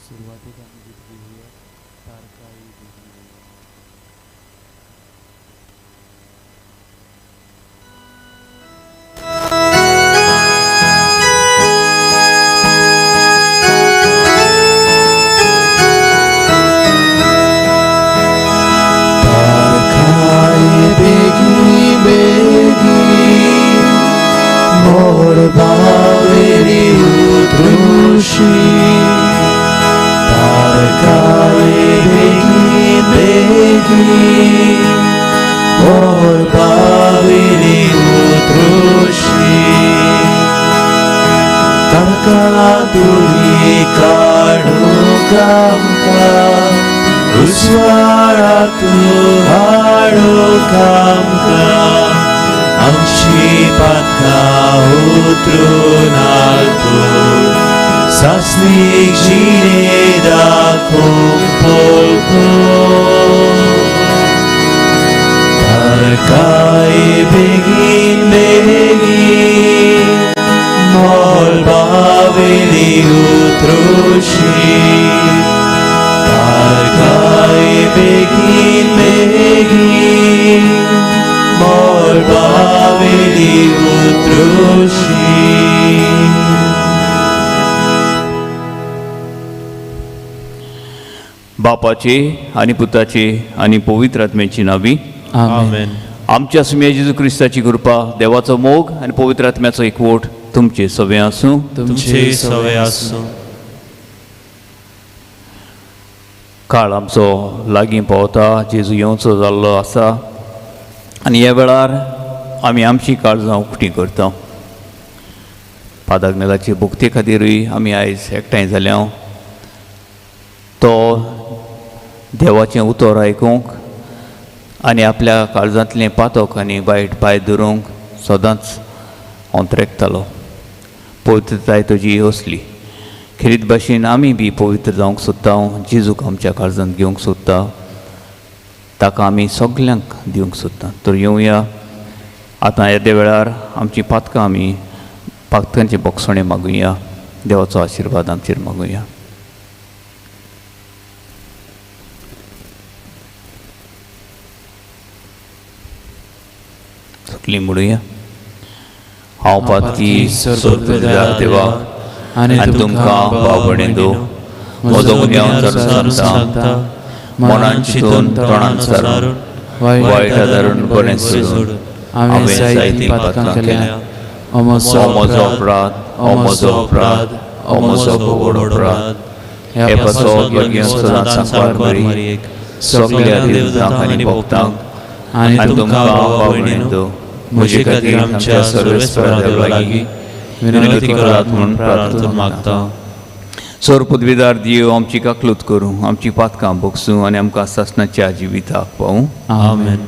सुरवातेक आमी गीत घेवया तारकाई बेगी बेगी. तारखाय बेगी बेगी मोर बावेली उतरुशी, तारखाय बेगी बेगी मोर बावेली उतरुशी, तारका तुली काडू कामका उस्वारातू हाडू कामका, आमची पातका उतरून आलतो सासनीक जिणे दाखोवंक पोलतो. तारकाय बेगीन बेगीन मोलबावेली उतरुशी, तारकाय बेगीन बेगीन मोलबावेली उतरुशी. बापाचे आनी पुताचे आनी पवित्र आत्म्याची नावी. आमेन. आमच्या सुम्या जेजू क्रिस्ताची कृपा, देवाचो मोग आनी पवित्र आत्म्याचो एकवट तुमचे सवे आसूं. तुमचे सवे आसूं. काळ आमचो लागीं पावता, जेजू येवचो जाल्लो आसा आनी ह्या वेळार आमी आमची काळजां उक्ती करता. पादाग्नेलाचे भुक्ते खातीरूय आमी आयज एकठांय जाल्या. तो देवाचें उतर आयकूंक आनी आपल्या काळजांतलें पातक आनी वायट पांय धरूंक सदांच अंतरेकतालो. पवित्रताय तुजी असली खेरीत भाशेन आमी बी पवित्र जावंक सोदता, जेजूक आमच्या काळजांत घेवंक सोदता, ताका आमी सगल्यांक दिवंक सोदता. तर येवया आतां येद्या वेळार आमची पातकां आमी पातकांचे बोगसणें मागुया, देवाचो आशिर्वाद आमचेर मागुया. सगलीं म्हणुया, हांव पातकी सर्वपदवीदार देवा आनी तुमकां भाव भयणींनो म्हजो गुन्यांव सांगता, मनान चिंतून तोंडान सारून वायट आदारून बरें सोडून हांवें जायतीं पातकां केल्या. हो म्हजो अपराध, हो म्हजो अपराध, हो म्हजो व्हड अपराध. हे पासत यज्ञ सदांच सांगपार मरियेक, सगल्या देवतांक आनी भक्तांक आनी तुमकां भाव भयणींनो म्हजे खातीर आमच्या सर्वेस्परा देवा लागीं विनंती करात म्हूण प्रार्थना मागता. सर पदवीदार देव आमची काकलूत करूं, आमची पातकां भोगसूं आनी आमकां सासणाच्या जिविताक पावूं. आमेन.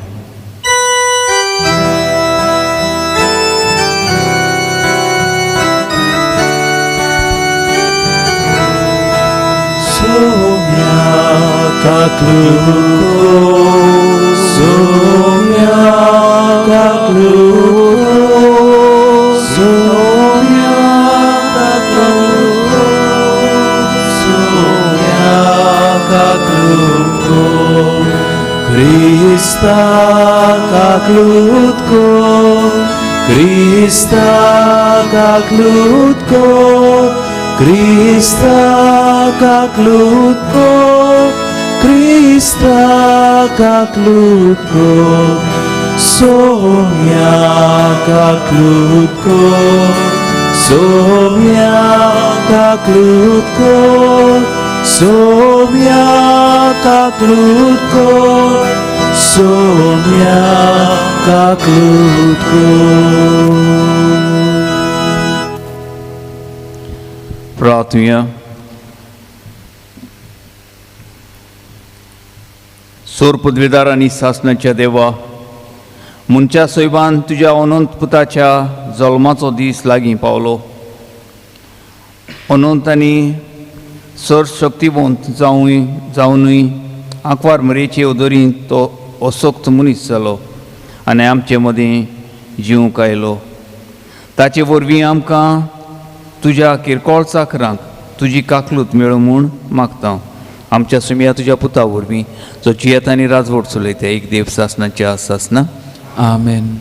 सोम्या काकलूत सोम्या काकलूत सोम्या काकलूत सोम्या काकलूत क्रिस्ता काकलूत क्रिस्ता काकलूत क्रिस्ता काकलूत क्रिस्ता काकलूत सोम्या काकलूत सोम्या काकलूत सोम्या काकलूत सोम्या काकलूत. प्रार्थुया. सोर पदवीदार आनी सासणाच्या देवा, मनच्या सैबान तुज्या अनंत पुताच्या जल्माचो दीस लागीं पावलो. अनंत आनी सर शक्तिवंत जावनूय आंकवार मरेचे ओदरींत तो असक्त मनीस जालो आनी आमचे मदीं जिवंक आयलो. ताचे वरवीं आमकां तुज्या किरकोळ चाकरांक तुजी काकलूत मेळूं म्हूण मागता. आमच्या सुमया तुज्या पुता वरवीं जो जियेता आनी राजवट चलयता एक देव सासनाच्या सासना. आमेन.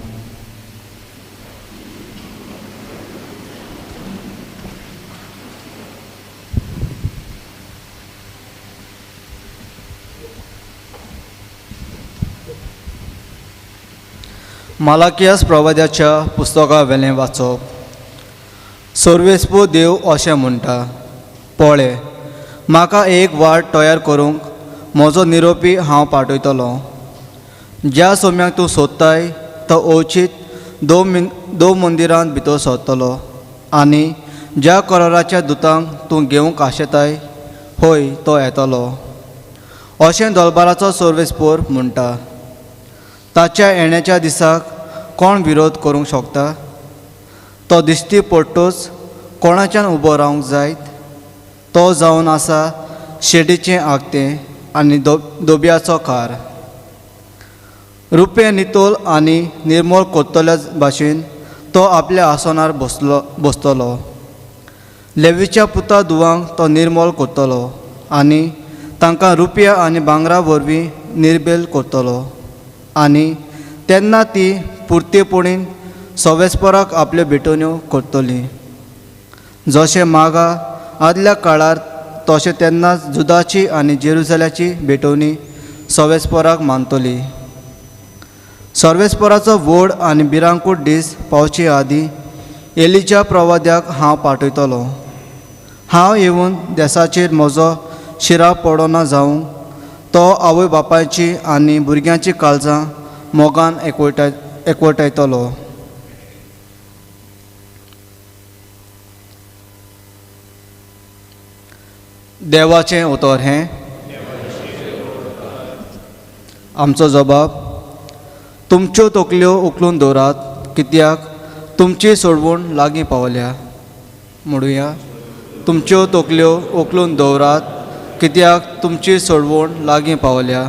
मालाकियास प्रवाद्याच्या पुस्तका वेलें वाचप. सर्वेस्पू देव अशें म्हणटा, पळे म्हाका एक वाट तयार करूंक म्हजो निरोपी हांव पाठयतलो. ज्या सोम्याक तूं सोदताय तो अवचीत दो मंदिरांत भितर सरतलो आनी ज्या कराराच्या दुतांक तूं घेवंक आशेताय हय तो येतलो अशें दलबाराचो सर्वेस्पोर म्हणटा. ताच्या येण्याच्या दिसाक कोण विरोध करूंक शकता? तो दिश्टी पडटोच कोणाच्यान उबो रावंक जायत? तो जावन आसा शेडीचें आगतें आनी दोब्याचो कार. रुपें नितोल आनी निर्मोल कोत्तल्या भाशेन तो आपल्या आसनार बसतलो. लेवीच्या पुता दुवांक तो निर्मोल करतलो आनी तांकां रुपया आनी भांगरा वरवीं निर्बेल करतलो आनी तेन्ना ती पुर्तेपणीन सवेस्पराक आपल्यो भेटवण्यो करतली. जशें मागा आदल्या काळार तशें तेन्नाच जुदाची आनी जेरुजाल्याची भेटवणी सवेस्पराक मानतली. सर्वेस्पराचो व्हड आनी भिरांकूळ दीस पावचे आदीं एलीच्या प्रवाद्याक हांव पाठयतलो. हांव येवन देसाचेर म्हजो शिरा पडना जावंक तो आवय बापायची आनी भुरग्यांची काळजां मोगान एकवटायतलो. देवाचें उतर हें. आमचो जबाब, तुमच्यो तकल्यो उखलून दवरात कित्याक तुमची सोडवण लागीं पावल्या. म्हणुया, तुमच्यो तकल्यो उखलून दवरात कित्याक तुमची सोडवण लागीं पावल्या.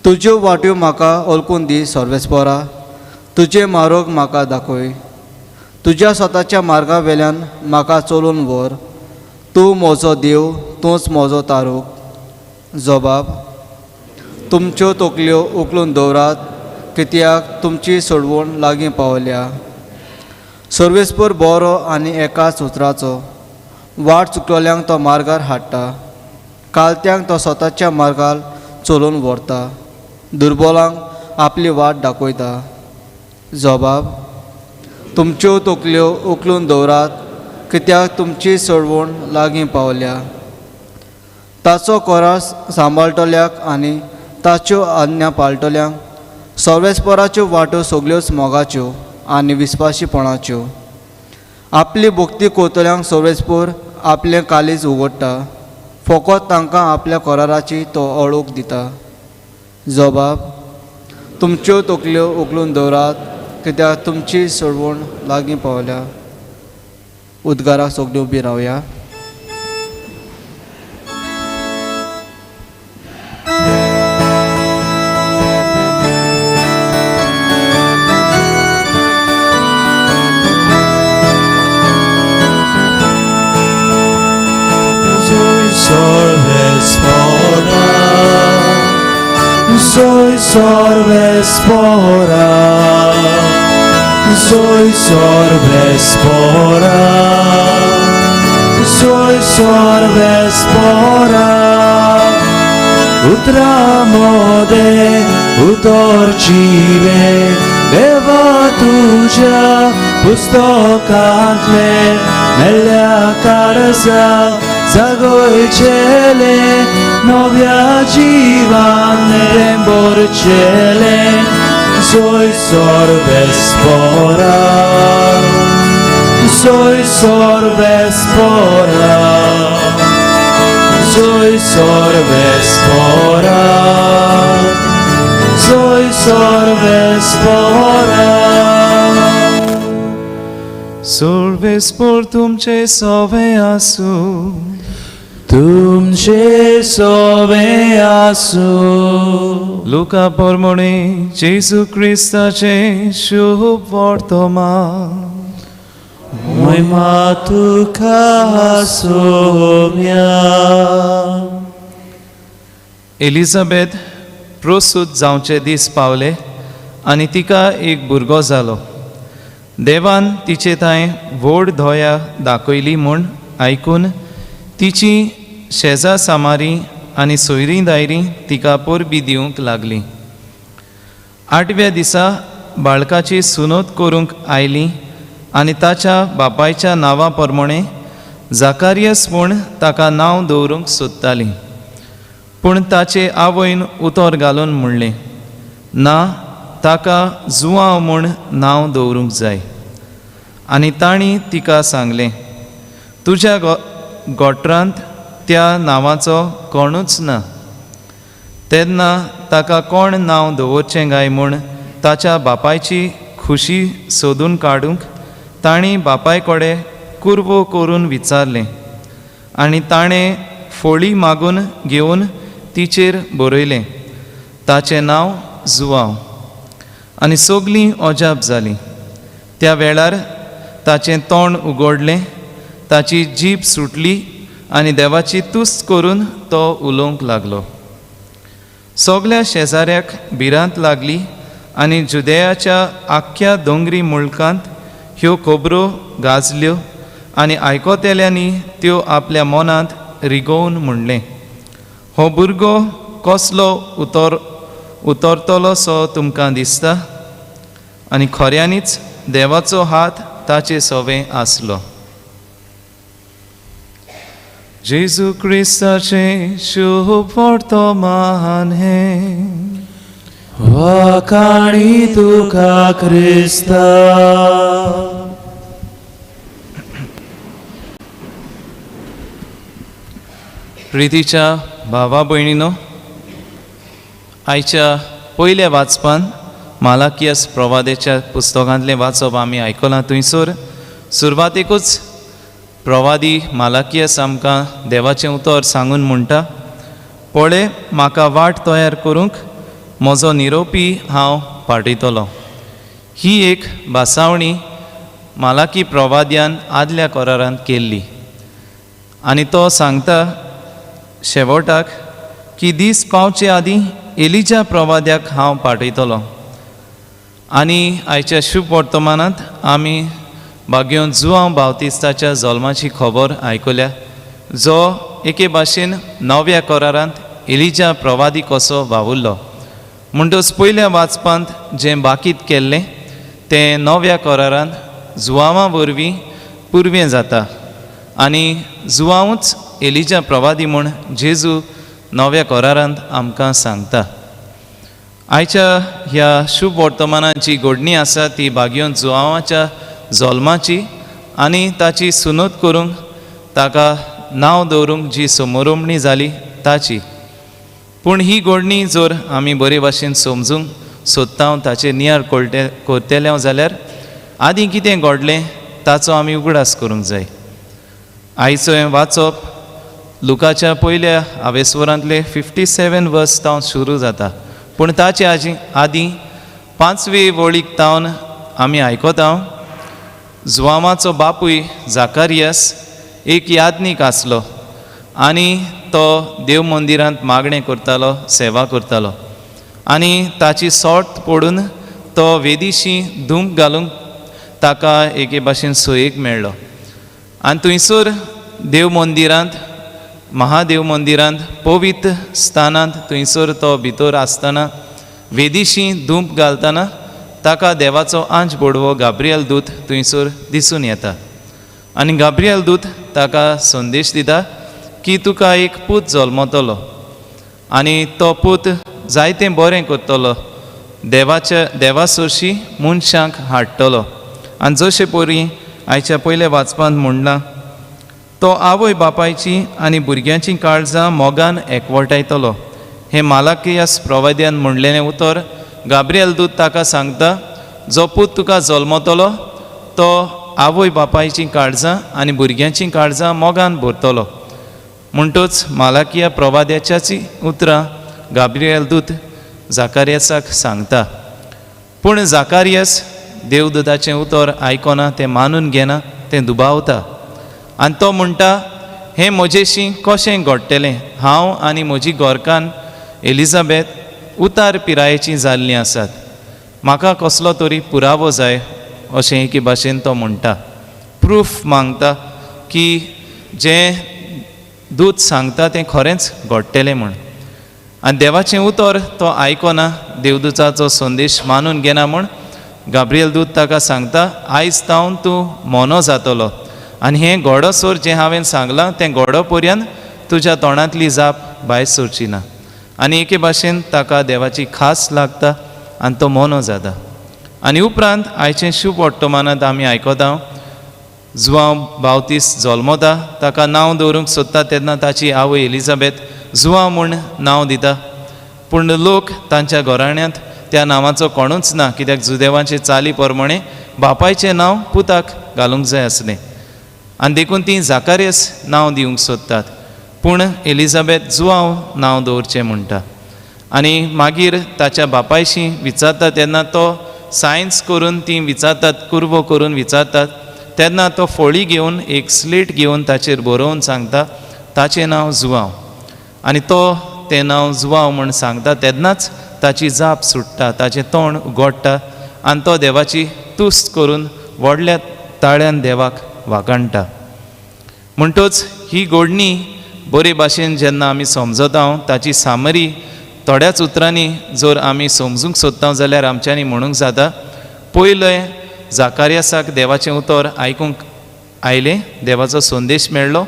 तुज्यो वाट्यो म्हाका ओळखून दी सर्वेस्परा, तुजें मार्ग म्हाका दाखय. तुज्या स्वताच्या मार्गा वेल्यान म्हाका चलोवन व्हर. तूं म्हजो देव, तूंच म्हजो तारूक. जबाब, तुमच्यो तकल्यो उखलून दवरात कित्याक तुमची सोडवण लागीं पावल्या. सर्वेस्पर बरो आनी एकाच उतराचो, वाट चुकलेल्यांक तो मार्गार हाडटा, कालत्यांक तो स्वताच्या मार्गार चलोवन व्हरता, दुर्बोलांक आपली वाट दाखयता. जबाब, तुमच्यो तकल्यो उखलून दवरात कित्याक तुमची सोडवण लागीं पावल्या. ताचो करार सांबाळटल्याक आनी ताच्यो आज्ञा पाळटल्यांक सर्वेस्पराच्यो वाटो सगल्योच मोगाच्यो आनी विस्वाशीपणाच्यो. आपली भक्ती करतल्यांक सर्वेस्पर आपलें काळीज उगडटा, फकत तांकां आपल्या कराराची तो ओळख दिता. जबाब, तुमच्यो तकल्यो उखलून दवरात कित्याक तुमची सोडवण लागीं पावल्या. उद्गाराक सगळीं उबी रावया. Soy sorvespora, soy sorvespora, soy sorvespora. Utramode utorcive deva tuja पुस्तकांतले मेल्या कारसा जागोयचेले नव्या जिवान बोरचेले. Soy sorvespora, soy sorvespora, soy sorvespora, soy sorvespora. सर्वेस्पोर तुमचे सोवे आसूं, तुमचे सोवे आसूं. लुका परमणे जेजू क्रिस्ताचें शुभ वर्तमान. मोयमा तुका सोम्या. एलिझाबेथ प्रोसूत जावचे दीस पावले आनी तिका एक भुरगो जालो. देवान तिचे थंय व्हड दया दाखयली म्हूण आयकून तिची शेजा सामारी आनी सोयरीं दायरीं तिका परबी दिवंक लागली. आठव्या दिसा बाळकाची सुनोत करूंक आयली आनी ताच्या बापायच्या नांवा प्रमाणें जाकारियस म्हूण ताका नांव दवरूंक सोदताली. पूण ताचे आवयन उतर घालून म्हणलें, ना, ताका जुआंव म्हूण नांव दवरूंक जाय. आनी तांणी तिका सांगलें, तुज्या गोठरांत त्या नांवाचो कोणूच ना. तेन्ना ताका कोण नांव दवरचें काय म्हूण ताच्या बापायची खुशी सोदून काडूंक तांणी बापाय कडेन कुरवो करून विचारलें आनी ताणें फोळी मागून घेवन तिचेर बरयलें, ताचें नांव जुआंव. आनी सगलीं अजाप जालीं. त्या वेळार ताचें तोंड उगडलें, ताची जीब सुटली आनी देवाची तुस्त करून तो उलोवंक लागलो. सगल्या शेजाऱ्याक भिरांत लागली आनी जुदेयाच्या आख्ख्या दोंगरी मुळकांत ह्यो खबरो गाजल्यो आनी आयकतल्यांनी त्यो आपल्या मनांत रिगोवन म्हणलें, हो भुरगो कसलो उतरतलो सो तुमकां दिसता? आनी खऱ्यांनीच देवाचो हात ताचे सवें आसलो. जेजू क्रिस्ताचें शुभ वर्तमान हें. वाखाणी तुका क्रिस्ता. प्रितीच्या भावा भयणीनो, आयच्या पयल्या वाचपान मालाकियस प्रवादेच्या पुस्तकांतलें वाचप आमी आयकलां. थंयसर सुरवातेकूच प्रवादी मालाकियस आमकां देवाचें उतर सांगून म्हणटा, पळय म्हाका वाट तयार करूंक म्हजो निरोपी हांव पाठयतलो. ही एक भासावणी मालाकी प्रवाद्यान आदल्या करारांत केल्ली आनी तो सांगता शेवटाक की दीस पावचे आदीं एलिजा प्रवाद्याक हांव पाठयतलो. आनी आयच्या शुभ वर्तमानांत आमी भाग्योन जुआंव बावतिस्ताच्या जल्माची खबर आयकल्या, जो एके भाशेन नव्या करारांत एलिजा प्रवादी कसो वावुरलो. म्हणटच पयल्या वाचपांत जें बाकीत केल्लें तें नव्या करारांत जुआंवा वरवीं पुरवें जाता आनी जुआंवूच एलिजा प्रवादी म्हूण जेजू नव्या करारांत आमकां सांगता. आयच्या ह्या शुभ वर्तमानाची घडणी आसा ती भाग्योन जुआंवाच्या जल्माची आनी ताची सुनोत करूंक ताका नांव दवरूंक जी समोरमणी जाली ताची. पूण ही घडणी जर आमी बरे भाशेन समजूंक सोदता ताचेर नियाळ करतले जाल्यार आदीं कितें घडलें ताचो आमी उगडास करूंक जाय. आयचो हें वाचप लुकाच्या पयल्या आवेस्वरांतले 57 वर्स तावन सुरू जाता, पूण ताचे आदीं पांचवे वळीक तावन आमी आयकता जुआंवाचो बापूय जाकारियस एक याज्ञीक आसलो आनी तो देव मंदिरांत मागणें करतालो, सेवा करतालो आनी ताची सोट पडून तो वेदीशी धूम घालूंक ताका एके भाशेन सोयेक मेळ्ळो. आनी थंयसर देव मंदिरांत, महादेव मंदिरांत, पवित्र स्थानांत थंयसर तो भितर आसतना वेदीशी धूप घालतना ताका देवाचो आंज बोडवो गाब्रियल दूत थंयसर दिसून येता आनी गाब्रियल दूत ताका संदेश दिता की तुका एक पूत जल्मतलो आनी तो पूत जायतें बरें करतलो, देवाच्या देवा सरशी मनशांक हाडटलो. आनी जशे परी आयच्या पयल्या वाचपांत म्हणलां, तो आवय बापायची आनी भुरग्यांची काळजां मोगान एकवटायतलो. हें मालाकियास प्रवाद्यान म्हणलेलें उतर गाब्रियल दूत ताका सांगता, जो पूत तुका जल्मतलो तो आवय बापायची काळजां आनी भुरग्यांची काळजां मोगान भरतलो. म्हणटच मालाकिया प्रवाद्याच्याची उतरां गाब्रियल दूत जाकारियसाक सांगता. पूण जाकारियस देवदूताचें उतर आयकना, तें मानून घेना, तें दुबावता आनी तो म्हणटा हें म्हजेशी कशें घडटलें, हांव आनी म्हजी घरकान्न एलिझाबेथ उतार पिरायेचीं जाल्लीं आसात, म्हाका कसलो तरी पुरावो जाय अशें एके भाशेन तो म्हणटा। प्रूफ मागता की जें दूत सांगता तें खरेंच घडटलें म्हूण। आनी देवाचें उतर तो आयकना, देवदूताचो संदेश मानून घेना म्हूण गाब्रियल दूत ताका सांगता आयज तावन तूं मोनो जातलो आनी हें घोडोसर जें हांवें सांगलां तें घोडो पर्यंत तुज्या तोंडांतली जाप भायर सरची ना। आनी एके भाशेन ताका देवाची खास लागता आनी तो मोनो जाता। आनी उपरांत आयचें शुभ वर्तमानांत आमी आयकता जुआंव बावतीस जल्मता, ताका नांव दवरूंक सोदता तेन्ना ताची आवय एलिझाबेथ जुआंव म्हूण नांव दिता, पूण लोक तांच्या घराण्यांत त्या नांवाचो कोणूच ना, कित्याक जुदेवांचे चाली प्रमाणे बापायचें नांव पुताक घालूंक जाय आसलें आनी देखून ती जाकारियस नांव दिवंक सोदतात, पूण एलिझाबेथ जुआंव नांव दवरचें म्हणटा। आनी मागीर ताच्या बापायशी विचारता तेन्ना तो सायन्स करून ती विचारतात, कुरवो करून विचारतात तेन्ना तो फोळी घेवन एक स्लेट घेवन ताचेर बरोवन सांगता ताचें नांव जुआंव आनी तो तें नांव जुआंव म्हूण सांगता तेन्नाच ताची जाप सुट्टा, ताचें तोंड उगडटा आनी तो देवाची तुस्त करून व्हडल्या ताळ्यान देवाक वाखाणटा। म्हणटच ही घोडणी बरे भाशेन जेन्ना आमी समजता ताची सामरी थोड्याच उतरांनी जर आमी समजूंक सोदता जाल्यार आमच्यांनी म्हणूंक जाता, पयलें जाकारियासाक देवाचें उतर आयकूंक आयलें, देवाचो संदेश मेळ्ळो,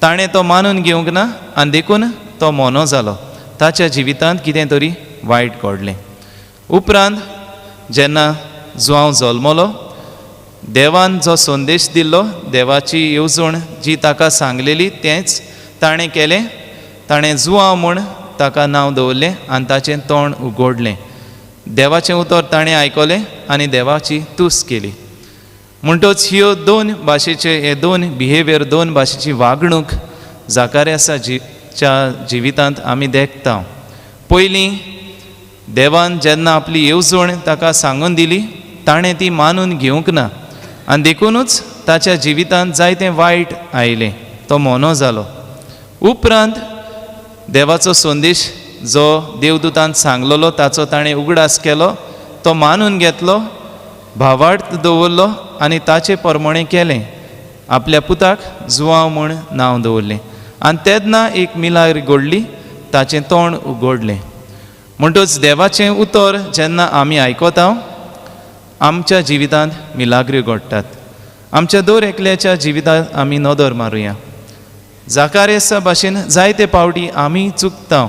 ताणें तो मानून घेवंक ना आनी देखून तो मोनो जालो, ताच्या जिवितांत कितें तरी वायट घडलें। उपरांत जेन्ना जुआंव जल्मलो देवान जो संदेश दिल्लो, देवाची येवजण जी ताका सांगलेली तेंच ताणें केलें, ताणें जुआंव म्हूण ताका नांव दवरलें आनी ताचें तोंड उगडलें, देवाचें उतर ताणें आयकलें आनी देवाची तुस्त केली। म्हणटच ह्यो दोन भाशेचे हे दोन बिहेवियर, दोन भाशेची वागणूक जाकारियासाच्या जिवितांत आमी देखता। पयलीं देवान जेन्ना आपली येवजण ताका सांगून दिली ताणें ती मानून घेवंक ना आनी देखुनूच ताच्या जिवितांत जायतें वायट आयलें, तो मोनो जालो। उपरांत देवाचो संदेश जो देवदूतान सांगलेलो ताचो ताणें उगडास केलो, तो मानून घेतलो, भावार्थ दवरलो आनी ताचे प्रमाणें केलें, आपल्या पुताक जुआंव म्हूण नांव दवरलें आनी तेन्ना एक मिलाग्र घडली, ताचें तोंड उगडलें। म्हणटच देवाचें उतर जेन्ना आमी आयकता आमच्या जिवितांत मिलाग्र्यो घडटात। आमच्या दर एकल्याच्या जिवितांत आमी नदर मारुया, जाकारियासा भाशेन जायते पावटी आमी चुकता।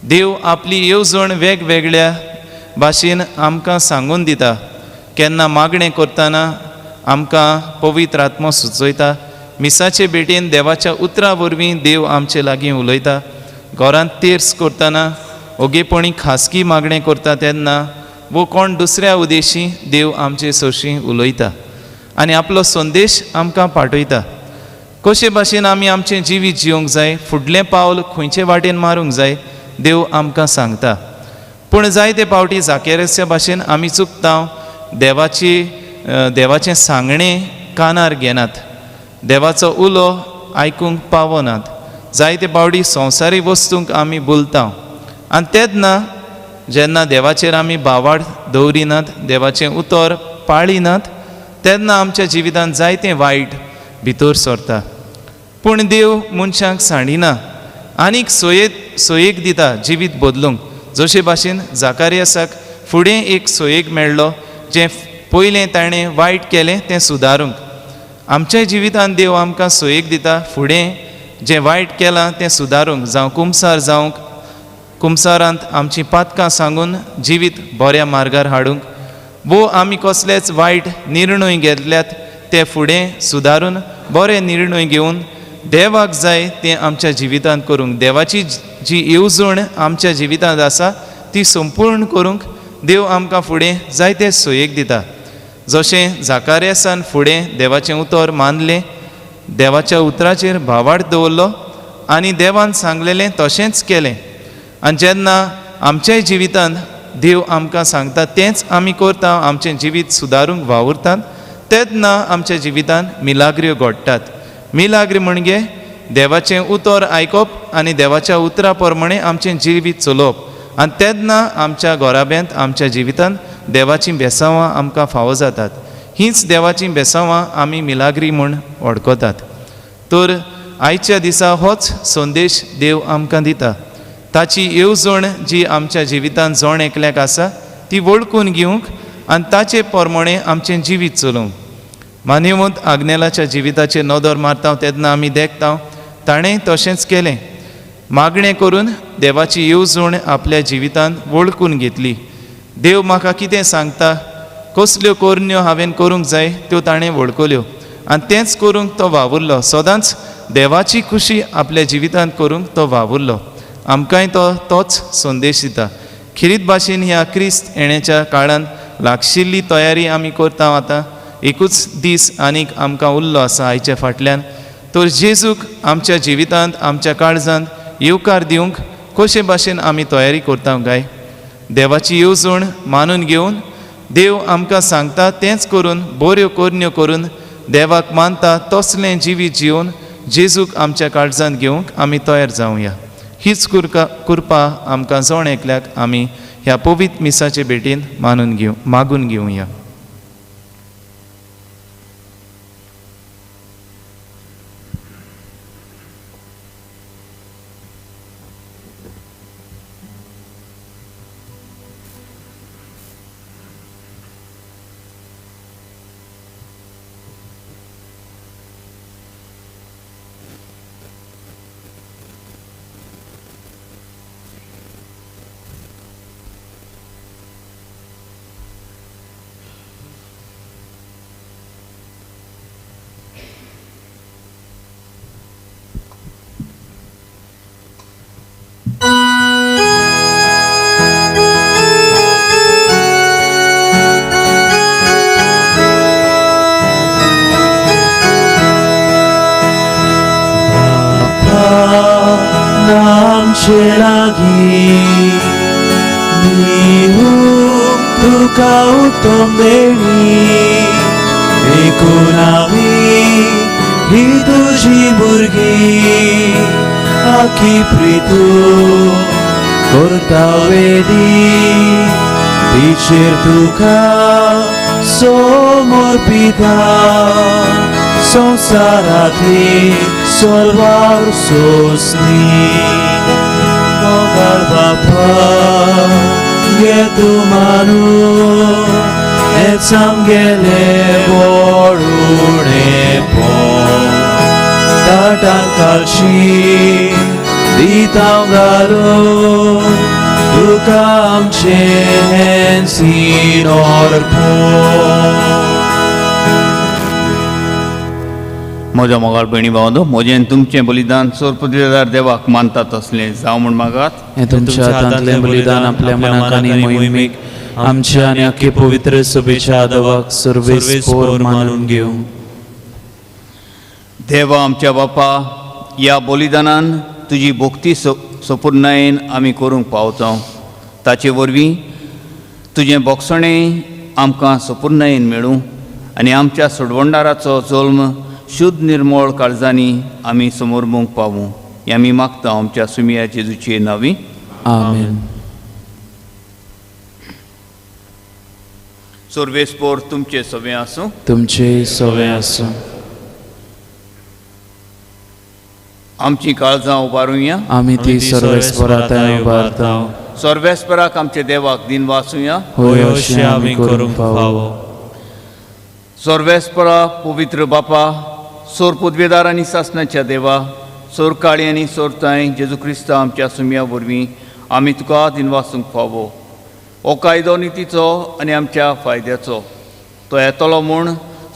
देव आपली येवजण वेगवेगळ्या भाशेन आमकां सांगून दिता, केन्ना मागणें करतना आमकां पवित्र आत्मो सुचयता, मिसाचे भेटेन देवाच्या उतरा वरवीं देव आमचे लागीं उलयता, घरांत तेर्स करतना ओगेपणी खासगी मागणें करता तेन्ना वो कोण दुसऱ्या उदेशी देव आमचे सरशीं उलयता आनी आपलो संदेश आमकां पाठयता। कशे भाशेन आमी आमचें जिवीत जिवंक जाय, फुडलें पावल खंयचे वाटेन मारूंक जाय देव आमकां सांगता। पूण जायते पावटी जाकेरसच्या भाशेन आमी चुकता, देवाचें सांगणें कानार घेनात, देवाचो उलो आयकूंक पावनात, जायते पावटी संवसारी वस्तूंक आमी बोलता आनी तेन्ना जेन्ना देवाचेर आमी भावार्थ दवरिनात, देवाचें उतर पाळिनात तेन्ना आमच्या जिवितांत जायतें वायट भितर सरता। पूण देव मनशांक सांडिना, आनीक सोयेक दिता जिवीत बदलूंक। जशे भाशेन जाकारियासाक फुडें एक सोयेक मेळ्ळो, जें पयलें ताणें वायट केलें तें सुदारूंक। आमच्या जिवितांत देव आमकां सोयेक दिता फुडें जें वायट केलां तें सुदारूंक, जावं कुमसार जावंक, कुमसारांत आमचीं पातकां सांगून जिवीत बऱ्या मार्गार हाडूंक, वो आमी कसलेच वायट निर्णय घेतल्यात ते फुडें सुदारून बरे निर्णय घेवन देवाक जाय तें आमच्या जिवितांत करूंक, देवाची जी येवजण आमच्या जिवितांत आसा ती संपूर्ण करूंक देव आमकां फुडें जायते सोयेक दिता। जशें जाकारियासान फुडें देवाचें उतर मानलें, देवाच्या उतराचेर भावार्थ दवरलो आनी देवान सांगलेलें तशेंच केलें। आनी जेन्ना आमच्याय जिवितांत देव आमकां सांगता तेंच आमी करता, आमचें जिवीत सुदारूंक वावुरतात, तेन्ना आमच्या जिवितांत मिलाग्र्यो घडटात. मिलाग्री म्हणजे देवाचें उतर आयकप आनी देवाच्या उतरा प्रमाणे आमचें जिवीत चलोवप आनी तेन्ना आमच्या घराब्यांत आमच्या जिवितांत देवाचीं बेसांवां आमकां फावो जातात. हींच देवाचीं बेसांवां आमी मिलाग्री म्हूण वळखतात. तर आयच्या दिसा होच संदेश देव आमकां दिता. ताची येवजण जी आमच्या जिवितांत जण एकल्याक आसा ती वळखून घेवंक आनी ताचे प्रमाणे आमचें जिवीत चलोवंक. मान्यवंत आग्नेलाच्या जिविताचेर नदर मारता तेन्ना आमी देखता ताणें तशेंच केलें. मागणें करून देवाची येवजण आपल्या जिवितांत वळखून घेतली. देव म्हाका कितें सांगता, कसल्यो करण्यो हांवें करूंक जाय त्यो ताणें वळखल्यो आनी तेंच करूंक तो वावुरलो. सदांच देवाची खुशी आपल्या जिवितांत करूंक तो वावुरलो. आमकांय तो तोच संदेश दिता. खेरीत भाशेन ह्या क्रिस्त येण्याच्या काळांत लागशिल्ली तयारी आमी करता. आतां एकूच दीस आनीक आमकां उरलो आसा आयच्या फाटल्यान. तर जेजूक आमच्या जिवितांत आमच्या काळजांत येवकार दिवंक कशे भाशेन आमी तयारी करता काय? देवाची येवजण मानून घेवन देव आमकां सांगता तेंच करून बऱ्यो करण्यो करून देवाक मानता तसलें जिवीत जिवन जेजूक आमच्या काळजांत घेवंक आमी तयार जावया. हीच कृपा आमकां जण एकल्याक आमी ह्या पवित्र मिसाचे भेटीन मानून घेवं मागून घेवया. संसारातली सोलवार सोसनी मोगाळ बापा घे तूं मानून हेंच आमगेलें वळुणेपण ताटान काळशी दिता घालून तुका आमचें हें सिनोरपण. म्हज्या मोगाळ भयणी भावंदो, म्हजें तुमचें बलिदान सोरपदिदार देवाक मानता तसलें जावं म्हूण मागात. हें तुमच्या हातांतलें बलिदान आपल्या मनाक आनी मोहिमेक आमच्या आनी अख्खे पवित्र सभेच्या देवाक सर्वेस्पोर मानून घेवं. देवा आमच्या बापा, ह्या बलिदानान तुजी भक्ती सपुर्णायेन आमी करूंक पावता. ताचे वरवीं तुजें बोगसणें आमकां सपुर्णायेन मेळूं आनी आमच्या सोडवणदाराचो जल्म शुद्ध निर्मळ काळजांनी आमी समर्मूंक पावूं. हें आमी मागता आमच्या सुमिया जेजूचे नांवी. आमेन. सर्वेस्पोर तुमचे सवे आसूं. तुमचे सवे आसूं. आमची काळजां उबारुया. आमी ती सर्वेस्परा उबारता. सर्वेस्पराक आमच्या देवाक दिन वाचुया. होय अशें आमी करूंक फावो. सर्वेस्परा पवित्र बापा, सोर पदवेदार आनी सासणाच्या देवा, सोर काळी आनी सोर तांय जेजू क्रिस्ता आमच्या सुमया वरवीं आमी तुका दिनवासूंक फावो. हो कायदो नितीचो आनी आमच्या फायद्याचो तो येतलो म्हूण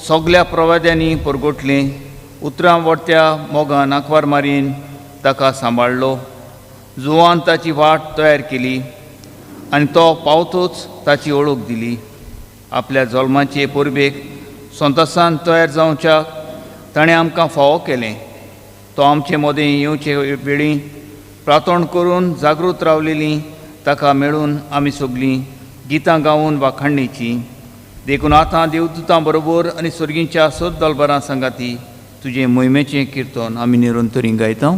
सगल्या प्रवाद्यांनी परगटलें. उतरां वरत्या मोगान आंकवार मारीन ताका सांबाळ्ळो. जुवान ताची वाट तयार केली आनी तो पावतूच ताची वळख दिली. आपल्या जल्माचे परबेक संतोसान तयार जावच्याक ताणें आमकां फावो केलें. तो आमचे मदें येवचे वेळी प्रार्थना करून जागृत रावलेलीं ताका मेळून आमी सगलीं गितां गावन वाखाणणेचीं. देखून आतां देवदूतां बरोबर आनी स्वर्गींच्या सोद दलबरां सांगाती तुजें मोहिमेचें किर्तन आमी निरंतरी गायता.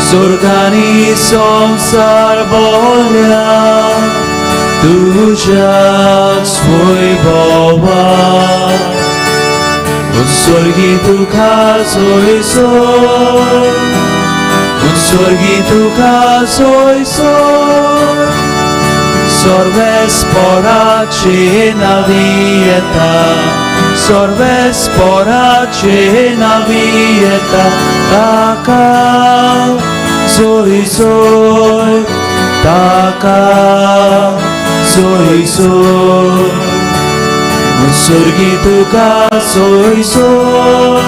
स्वर्गानी संवसार भरल्या तुज्याच वैभवा, उत्सर्गी तुका सोयसर, उत्सर्गी तुका सोयसर, सर्वेस्पराचे नावी येता, सर्वेस्पराचे नावी येता, ताका सोयसर, ताका सोयसर, उत्सर्गी तुका सोयसर,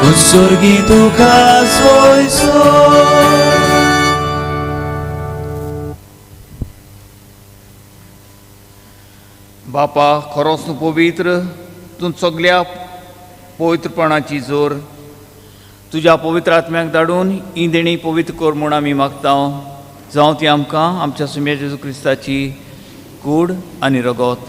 उत्सर्गी तुका सोयसर. बापा खरोच तूं पवित्र, तूं सगल्या पवित्रपणाची जोर, तुज्या पवित्र आत्म्याक धाडून ही देणी पवित्र कर म्हूण आमी मागता. जावं ती आमकां आमच्या सुम्या जेजू क्रिस्ताची कूड आनी रगत.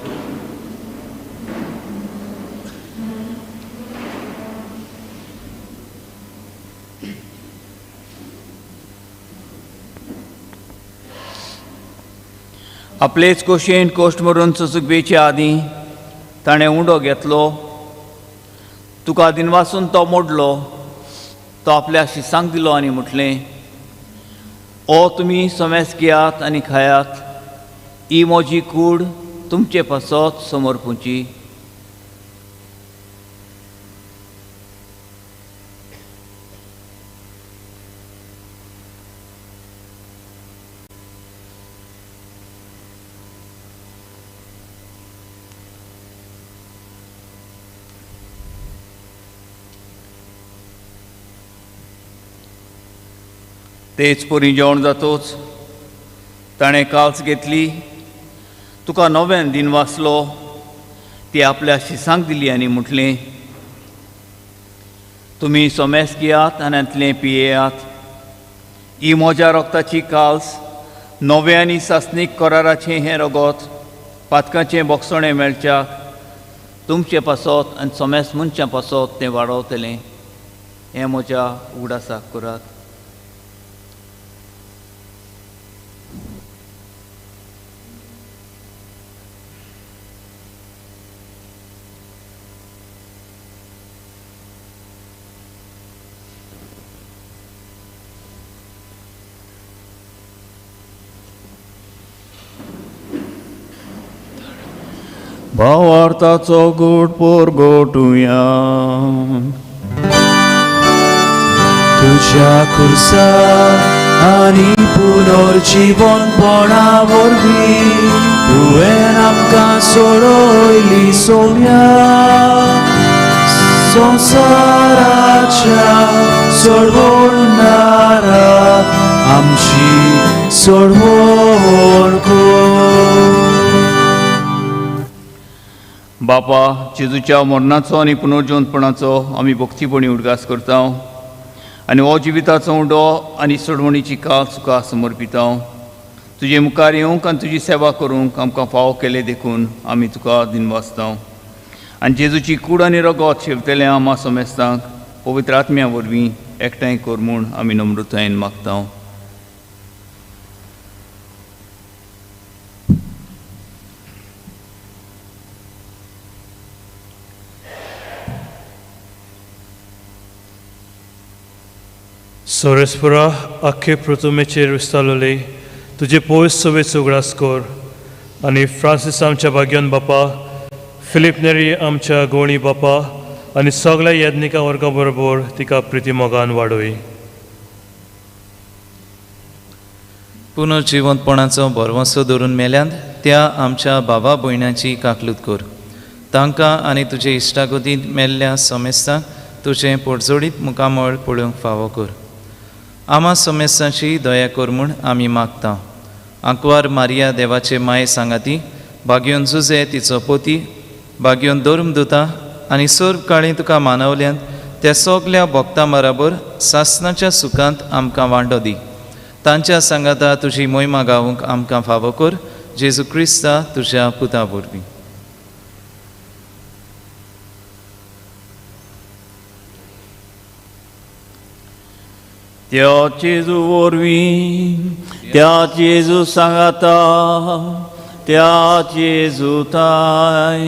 आपलेच कोशेन कोश्ट मरून सोसूक आदीं ताणें उंडो घेतलो, तुका दिनवासून तो मोडलो, तो आपल्या शिसांक दिलो आनी म्हटलें, ओ तुमी समेस घेयात आनी खायात, ही म्हजी कूड तुमचे पासत समर्पुची. तेच परी जेवण जातोच ताणें काल्स घेतली, तुका नव्यान दिन वाचलो, ती आपल्या शिसांक दिली आनी म्हटलें, तुमी सोमेस घेयात आनी हांतलें पियेयात, ही म्हज्या रक्ताची काल्स, नवें आनी सासणीक कराराचें हें रगत पातकाचें बोगसणें मेळच्याक तुमचे पासत आनी सोमेस मनशां पासत तें वाडवतलें. हें म्हज्या उगडासाक करात. भावार्थाचो गोड पोरगोटुया. तुज्या खुर्सा आनी पुनर्जीवनपणा वरवीं तुवें आमकां सोडयली सोम्या, संवसाराच्या सोडवणारा आमची सोडवण कर. बापा, जेजूच्या मरणाचो आनी पुनर्जीवनपणाचो आमी भक्तीपणी उडगास करता आनी हो जिविताचो उंडो आनी सोडवणीची काल तुका समर्पिता. तुजे मुखार येवंक आनी तुजी सेवा करूंक आमकां फावो केले देखून आमी तुका दिनवासता आनी जेजूची कूड आनी रगत शेवतले आमा समेस्तांक पवित्र आत्म्या वरवीं एकठांय कर म्हूण आमी नम्रतायेन मागता. सोरेस्पुरा आख्खे प्रथमेचेर विस्तारले तुजे पयस सवेच उगडास कर आनी फ्रांसीस आमच्या भाग्यान बापा, फिलीप नेरी आमच्या गोणी बापा आनी सगळ्या यज्ञिका वर्गा बरोबर तिका प्रितीमोगान वाडय. पुनर्जिवंतपणाचो भरवंसो धरून मेल्यांत त्या आमच्या बाबा भयणाची काकलूत कर. तांकां आनी तुजे इश्टागतींत मेल्ल्या समेस्तांक तुजें पोटजोडीत मुखामळ पळोवंक फावो कर. आमा समेस्तांची दया कर म्हूण आमी मागता. आंकवार मारिया देवाचे माये सांगाती, बागयोन जुजे तिचो पोती, बागयोन धर्मदुता आनी सर्व काळी तुका मानवल्यांत त्या सगल्या भक्तां बराबर सासनाच्या सुखांत आमकां वांटो दी. तांच्या सांगाता तुजी मोहिमा गावूंक आमकां फावो कर. जेजू क्रिस्ता तुज्या पुता वरवीं. त्या जेजू वरवीं, त्या जेजू सांगाता, त्या जेजू ताय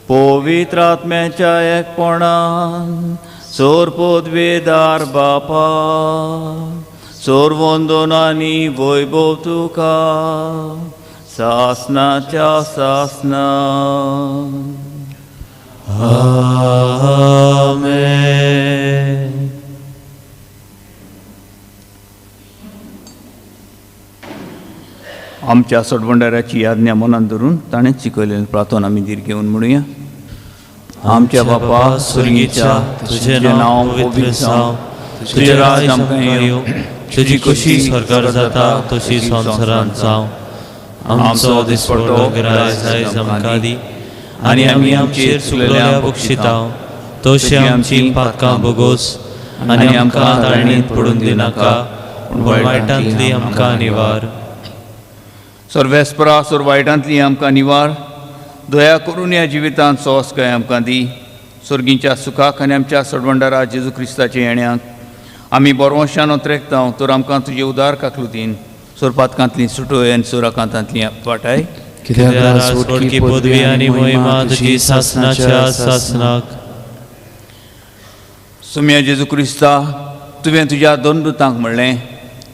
पवित्र आत्म्याच्या एकपणान सोर पदवेदार बापा सोर वंदन आनी वैभव तुका सासनाच्या सासना. आमेन. आमच्या सोडवंडाराची आज्ञा मनान धरून ताणें शिकयलें प्रार्थना आमी धीर घेवन म्हणुया. आमच्या बापा स्वर्गीच्या, तुझें नांव पवित्र जावं, तुजें राज आमकां येवं, तुजी खुशी स्वर्गार जाता तशी संवसारांत जावं. आमचो दिसपडो ग्रास आयज आमकां दी आनी आमी आमचेर चुकलेल्या बक्षिता तशी आमची पातकां भोगोस आनी आमकां ताळणींत पडून दिनाका, पूण वायटांतली आमकां निवार. सर्वेस्परा सोर वायटांतली आमकां निवार. दया करून ह्या जिवितांत सोंसकाय आमकां दी. स्वर्गींच्या सुखाक आनी आमच्या सोडवंडारा जेजू क्रिस्ताच्या येण्याक आमी बरवंशान ओतरेकता तर आमकां तुजे उदार काकलुतीन सोरपातकांतली सुटोय आनी सोराकांतांतली वाटाय. कित्याक पदवी आनी महिमा तुजी सासनाच्या सासनाक. सुम्या जेजू क्रिस्ता, तुवें तुज्या दोन दुतांक म्हणलें,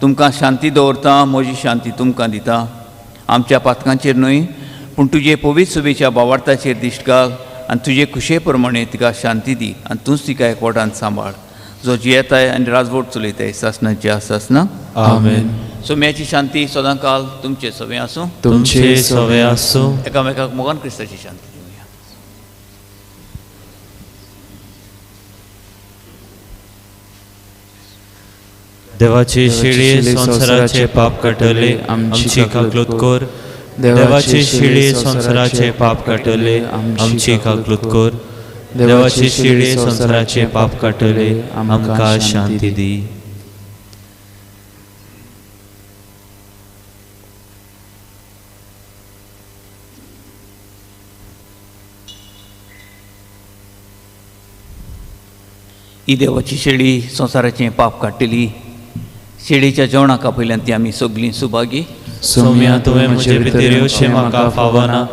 तुमकां शांती दवरता, म्हजी शांती तुमकां दिता. आमच्या पातकांचेर न्हय पूण तुजे पवित्र सभेच्या बावार्थाचेर दिश्ट घाल आनी तुजे खुशे प्रमाणे तिका शांती दी आनी तूंच तिका एकवटान सांबाळ, जो जियेताय आनी राजवट चलयताय सासनाच्या सासना. आमेन. सोम्याची शांती सदांकाल तुमचे सवे आसूं. तुमचे सवे आसूं. एकामेकाक मोगान क्रिस्ताची शांती दिवया. देवाचे शिळे संवसाराचे पाप काडटले आमची काकलूत कर. देवाचे शिळे संवसाराचे पाप काडटले आमची काकलूत कर. देवाचे शिळे संवसाराचे पाप काडटले आमकां शांती दी. ही देवाची शेळी संवसाराचें पाप काडटली. शेळीच्या जेवणाक आपयल्यान ती आमी सगळीं सुभागी. सोम्या, तुवें म्हजे भितर येवचें म्हाका फावना,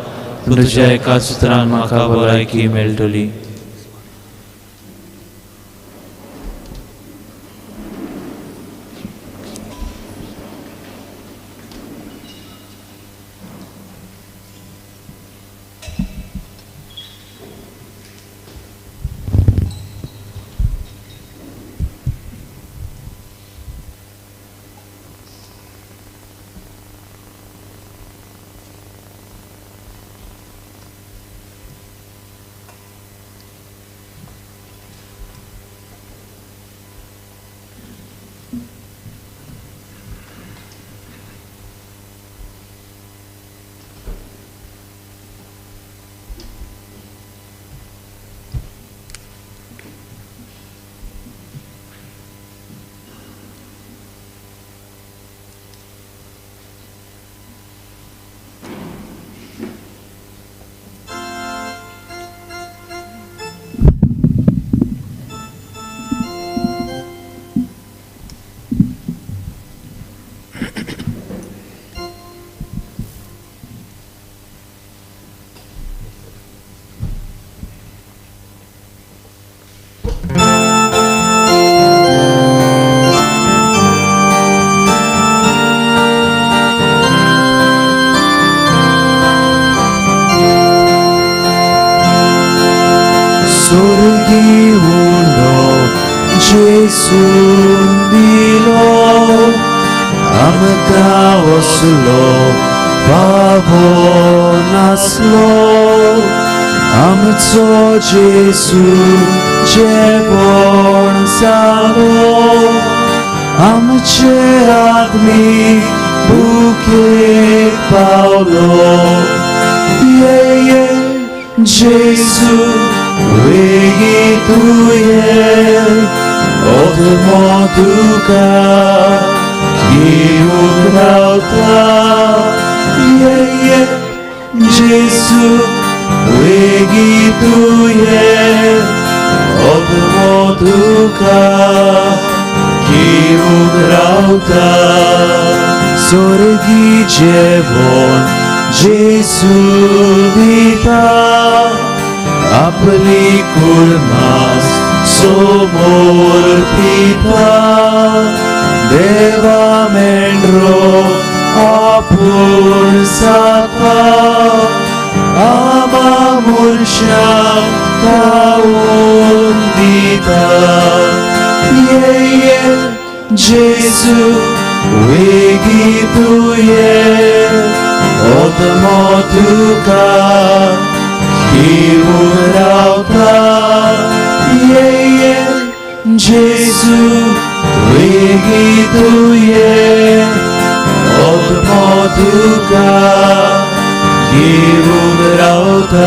पूण तुज्या एका सुत्रान म्हाका भलायकी मेळटली. स्वर्गी उंडो जेसून दिलो आमकां वसलो फावो नासलो आमचो जेसू जेवण जालो आमचे आदमी भुकेक पावलो ये ये जेसू वेगी तुवें आत्मो तुका घेवन रावता ये ये जेसू वेगी तुवें आत्मो तुका घेवन रावता स्वर्गी जेवण जेसू दिता आपली कुर्मास समोर पिता देवा मेंढरो आपूण जाता आमा मनशाक खावून दिता ये ये जेसू वेगी तुवें आत्मो तुका घेवन रावता ये ये जेसू वेगी तुवें आत्मो तुका घेवन रावता.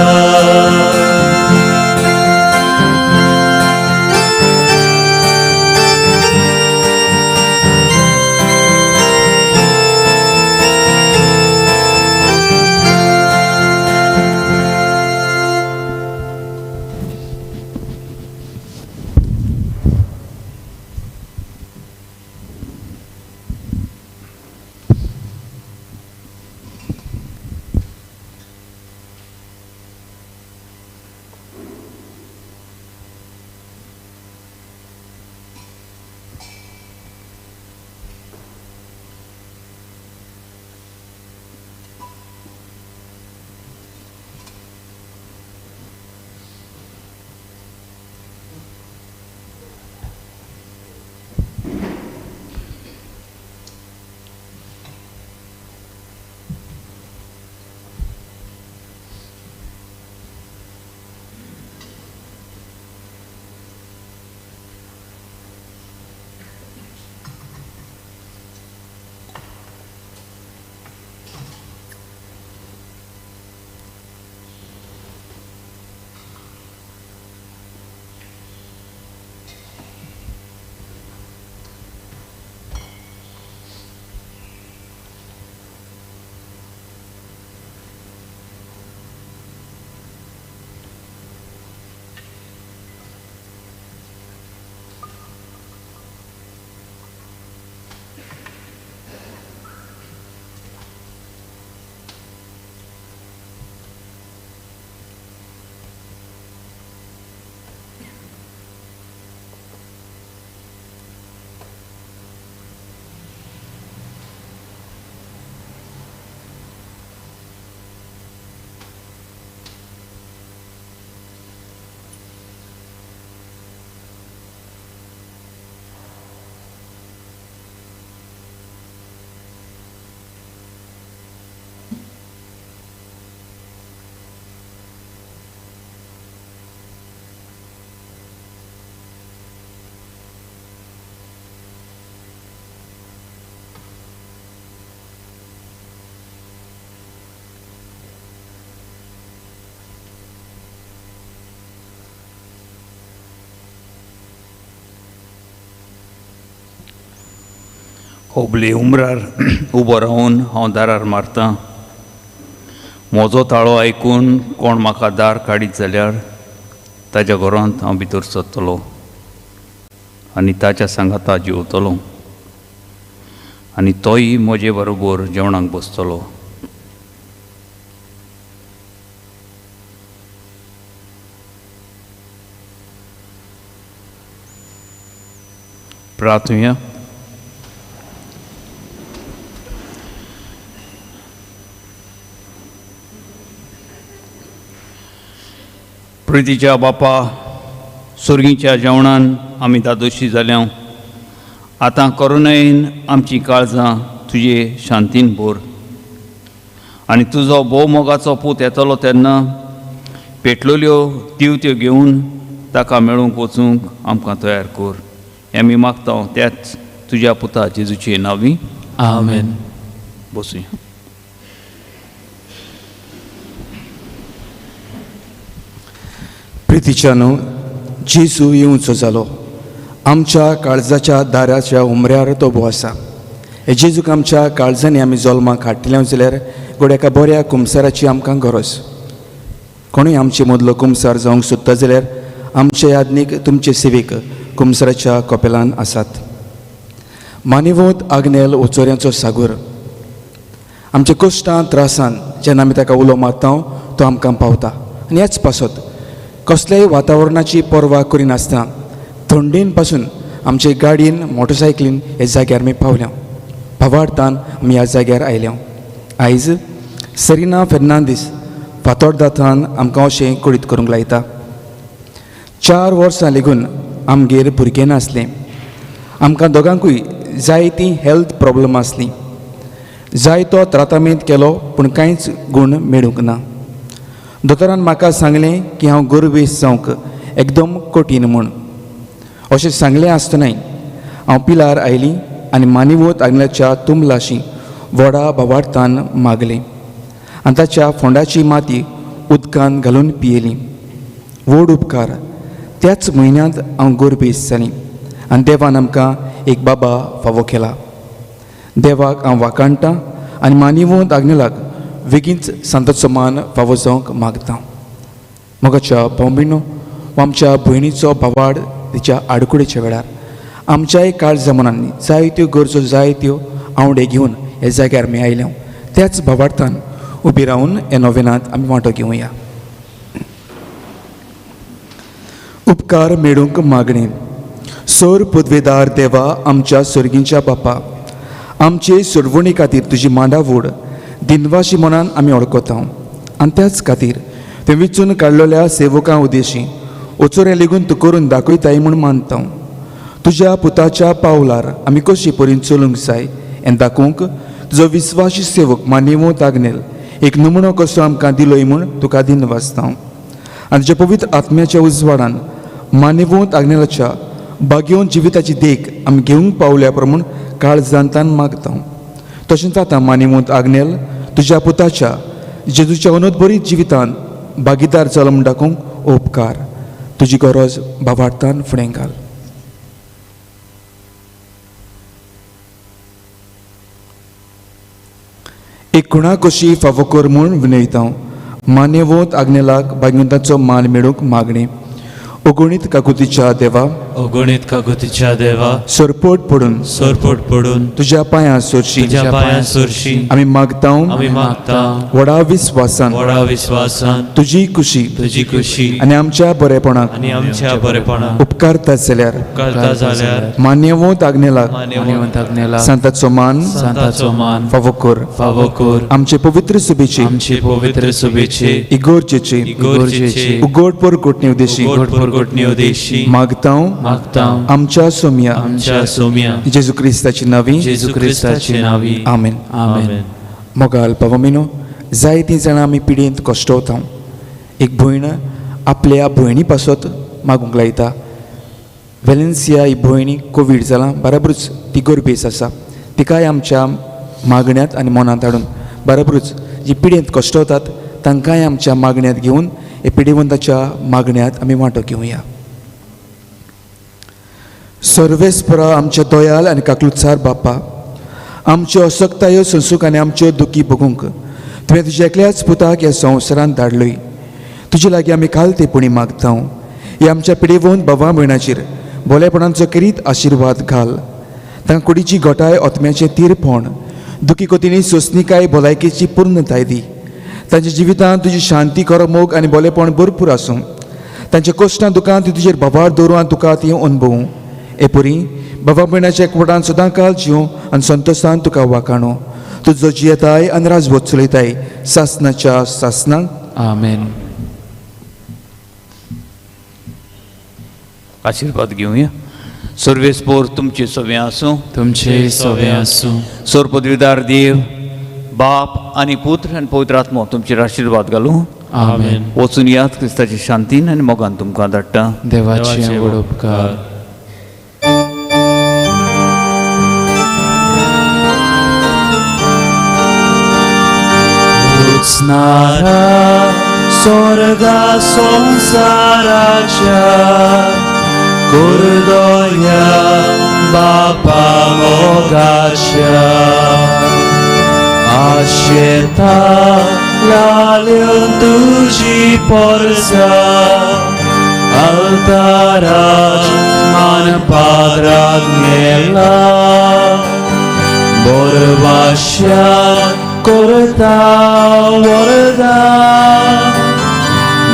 होबले उमरार उबो रावन हांव दारार मारतां. म्हजो ताळो आयकून कोण म्हाका दार काडीत जाल्यार ताज्या घरांत हांव भितर सरतलो आनी ताच्या सांगाता जेवतलो आनी तोय म्हजे बरोबर जेवणाक बसतलो. प्रार्थुया. प्रितीच्या बापा, सोर्गीच्या जेवणान आमी दादोशी जाल्या। आतां करुणेन आमची काळजां तुजे शांतीन भर आनी तुजो भोव मोगाचो पूत येतलो तेन्ना पेटलेल्यो दिवत्यो घेवन ताका मेळूंक वचूंक आमकां तयार कर। हें आमी मागता त्याच तुज्या पुता जेजूचे नांवी, आमेन। बसूया। प्रितीच्यानो, जेजू येवचो जालो आमच्या काळजाच्या दाराच्या उमऱ्यार तो उबो आसा। हे जेजूक आमच्या काळजांनी आमी जल्माक हाडटले जाल्यार गोड एका बऱ्या कुमसाराची आमकां गरज। कोणूय आमचे मदलो कुमसार जावंक सोदता जाल्यार आमचे यादनीक तुमचे सेवेक कुमसाराच्या कपेलान आसात। मानिवत आग्नेल ओचोऱ्यांचो सागोर आमच्या कश्टां त्रासान जेन्ना आमी ताका उलो मारता तो आमकां पावता आनी ह्याच पासत कसल्याय वातावरणाची पर्वा करिनासतना थंडेन पासून आमचे गाडयेन मोटरसायकलीन ह्या जाग्यार आमी पावल्या। भावार्थान आमी ह्या जाग्यार आयल्या। आयज सरिना फेर्नांदीस फातोर्दाथान आमकां अशें कळीत करूंक लायता। 4 वर्सां लेगून आमगेर भुरगें नासलें। आमकां दोगांकूय जायतीं हेल्थ प्रॉब्लम आसलीं। जायतो त्रातामेंत केलो पूण कांयच गूण मेळूंक ना। दोतोरान म्हाका सांगलें की हांव गर्वेस जावंक एकदम कठीण म्हूण। अशें सांगलें आसतनाय हांव पिलार आयलीं आनी मानिवत आग्नेलाच्या तुंबलाशी व्हडा भावार्थान मागलें आनी ताच्या फोंडाची माती उदकान घालून पियेली। व्हड उपकार, त्याच म्हयन्यांत हांव गर्भेस जालीं आनी देवान आमकां एक बाबा फावो केला। देवाक हांव वाखाणटां आनी मानिवत आग्नेलाक बेगीनच सांताचो मान फावो जावंक मागता। मोगाच्या भाव भयणो, आमच्या भयणीचो भावाड तिच्या आडकुडेच्या वेळार आमच्याय काळजा मनांनी जायत्यो गरजो जायत्यो आंवडे घेवन ह्या जाग्यार आमी आयल्या। त्याच भावार्थान उबी रावन ह्या नोवेनांत आमी वांटो घेवया। उपकार मेळूंक मागणें। सोर पदवेदार देवा, आमच्या सर्गींच्या बापा, आमचे सोडवणी खातीर तुजी मांडावड दिनवाशी मनान आमी वळखता आनी त्याच खातीर ते विचून काडलेल्या सेवकां उद्देशी ओचोरे लेगून तूं करून दाखयताय म्हूण मानता। तुज्या पुताच्या पावलार आमी कशी परीन चलूंक जाय हें दाखोवंक तुजो विस्वाशी सेवक मानिवत आग्नेल एक नमुनो कसो आमकां दिलोय म्हूण तुका दिनवासता। आनी तुज्या पवित्र आत्म्याच्या उजवाडान मानिवत आग्नेलाच्या बागेवन जिविताची देख आमी घेवंक पावल्या प्रमाण काळजांतान मागता। तशेंच आतां मानिवत आग्नेल तुज्या पुताच्या जेजूच्या अनोदबरीत जिवितान भागीदार जालो म्हूण दाखोवंक उपकार। तुजी गरज भावार्थान फुडें घाल। एक खुणा कशी फावो कर म्हूण विनयता। मान्यवत आग्नेलाक भाग्यवंताचो मान मेळूंक मागणें। अगणीत काकुतीच्या देवा, अगणीत काकुतीच्या देवा, सरपट पडून, सरपट पडून तुज्या पांयां सरशी, तुज्या पांयां सरशी आमी मागता, आमी मागता व्हडा विस्वासान, व्हडा विस्वासान तुजी खुशी, तुजी खुशी आनी आमच्या बरेपणाक, आनी आमच्या बरेपणाक उपकारता जाल्यार, उपकारता जाल्यार मान्यवत आग्नेलाक, मान्यवत आग्नेलाक सांताचो मान, सांताचो मान फावो कर, फावो कर। आमचे पवित्र सुबेची, आमचे पवित्र सुबेची इगोर्जेची, इगोर्जेची उगोड परगटणे उद्देशी, उगोड परगटणे उद्देशी मागता, मागता आमच्या सोम्या, आमच्या सोम्या जेजू क्रिस्ताची नावी, जेजू क्रिस्ताची नावी, आमेन। आमेन। मोगाल पावमिनो, जायतीं जाणां आमी पिडेंत कश्टवता। एक भयण आपल्या भयणी पासत मागूंक लायता। वेलेन्सिया ही भयणी कोवीड जालां बराबरूच ती गरबेस आसा, तिकाय आमच्या मागण्यांत आनी मनांत हाडून बराबरूच जी पिडेंत कश्टवतात तांकांय आमच्या मागण्यांत घेवन हे पिडेवंताच्या मागण्यांत आमी वांटो घेवया। सर्वेस्परा आमच्या दयाल आनी काकलुतसार बापा, आमच्यो असक्तायो संसूक आनी आमच्यो दुखी भोगूंक तुवें तुज्या एकल्याच पुताक ह्या संवसारांत धाडलोय। तुजे लागीं आमी खालतेपणी मागता। ह्या आमच्या पिडेवंत बाबा भयणाचेर भोलेपणांचो करीत आशिर्वाद घाल। तांकां कुडीची घटाय, आत्म्याचें तीरपण, दुखी कोतीनी सोंसणीकाय, भलायकेची पूर्णताय दी। तांच्या जिवितांत तुजी शांती, खरो मोग आनी भोलेपण भरपूर आसूं। तांच्या कश्टां दुकान ती तुजेर भावार दवरूं आनी तुका ती अनुभवूं। ए पुरी बाबा भयणाच्या एकवटान सदांकाल जिवूं आनी संतोशान तुका वाखाणो। तुजो जियेताय आनी राजवत चलयताय सासनाच्या सासनाक, आमेन। आशिर्वाद घेवया. सर्वेस्पोर तुमचे सवे आसूं, तुमचे सोवे आसूं. सोर पदवीदार देव बाप आनी पुत्र आनी पवित्र आत्मो तुमचेर आशिर्वाद घालूं. आमेन. वचून यात क्रिस्ताची शांतीन आनी मोगान तुमकां धाडटा. देवाचे व्हड उपकार. उचनारा स्वर्गा संवसाराच्या कुर्दोया बापा मोगाच्या आशेता लाल्यो तुजी पोरसा अवताराज मान पाद्राक गेला बोरवाश्या करता वरदा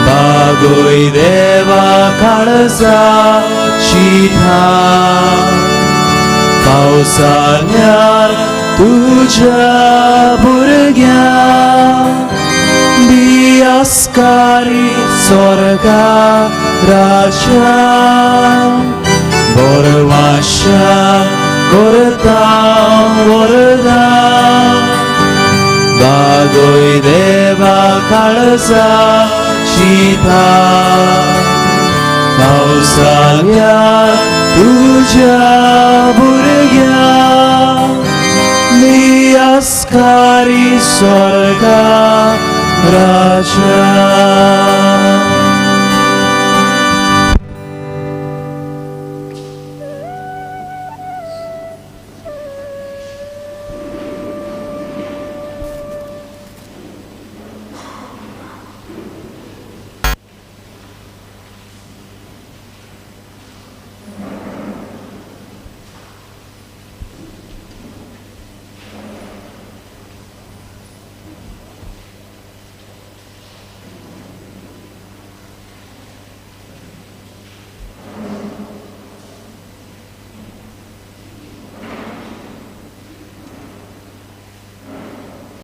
बागोय देवा काळजा चिथा पावसाल्यार तुज्या भुरग्या दियास्कारी स्वर्गा राजा बोरवाशा करता वरदा बागोय देवा काळजा चिथा पावसाल्यार तुज्या भुरग्या दियास्कारी स्वर्गा राजा.